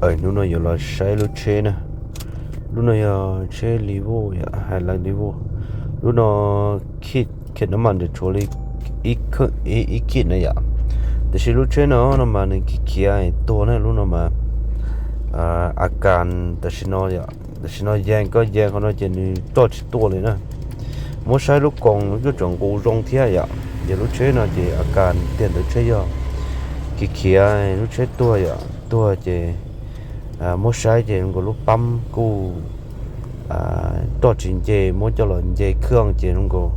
Hnub no yuav los saib lub tsheb na. Lub no yog tsheb Revo yom, Hilux Revo. Lub no kit, kit nab mas nws tshuav li ib kit na yom. Tiam sis lub tsheb no no mas nws khiav khiav tuag na. Lub no mas a kas tam sim no yom, tam sim no yees, koj yees qhov no ces nws roj tsis tuaj li na. Muab saib lub koos yuav tsum nqus zoo thiab yom. Ces lub tsheb no ces a kas tiag ntawd tsheb yog khiav khiav lub tsheb tuag yom, tuag ces muab saib ces nkaus lub pab kuj roj tsis nce, muab coj los nce khwj ces nkaus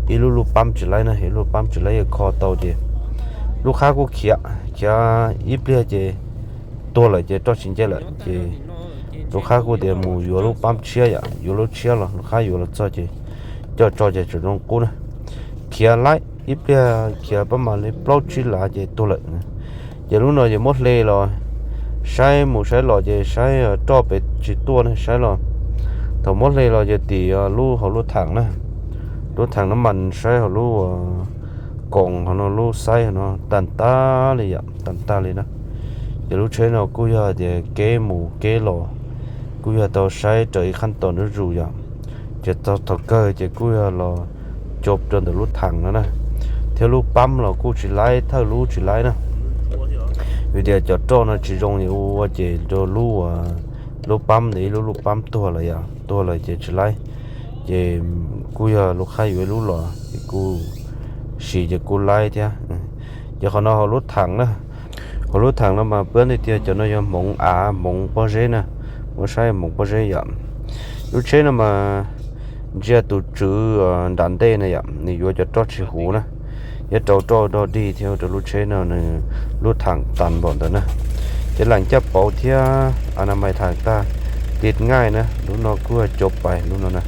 ib lub lub pab tsis laib na, ib lub pab tsis laib yuav kho tau ces lub qhab kuj khiav khiav ib pliag ces tuag lawm ces roj tsis nce lawm ces lub qhab kuj tias mus yuav lub pab tshiab yom, yuav lub tshiab los lub qhab yuav los txog ces coj tso ces tseem zoo qub na. Khiav laib ib pliag khiav pab mas li plaub tsib lav ces tuag lawm. Ces lub no ces muab hle los saib mus saib los ces saib roj pem tsis tuaj ne, saib los thaum muab hle los ces tim lub hauv lub thaam na, lub thaam nab mas saib hauv lub koos hauv no lub xaib hauv no tag tag li yom, tag tag li na. Ces lub tsheb no kuj yog tias kev mus kev los kuj yog tau saib raws ib qhab tos nruab zus yom. Ces thaum kawg ces kuj yog los cov rau ntawm lub thaam no na, thiab lub pab los kuj tsis laib, thawj lub tsis laib na. Vim tias cov roj no tsis zoo ua ces rau lub, lub pab ntawd ib lub lub pab tuag lawm yom, tuag lawm ces tsis laib. Ces kuj yog lub qhab yuav ib lub los ces kuj siv ces kuj laib thiab. Ces qhov no hauv lub thaam na, hauv lub thaam no mas pab tias cov no yog hmoov av, hmoov pob zeb na, muab saib hmoov pob zeb yom. Lub tsheb no mas ntsia tus tswv nram ntej na yom, nws yuav cov roj tsis huv na, yuav rau roj dog dig thiab rau lub tsheb no nws lub thaam tas npaum ntawd na. Ces leem caj pauv thiab a na mais thaam tag, ti ngaij na, lub no kuj cov pais lub no na.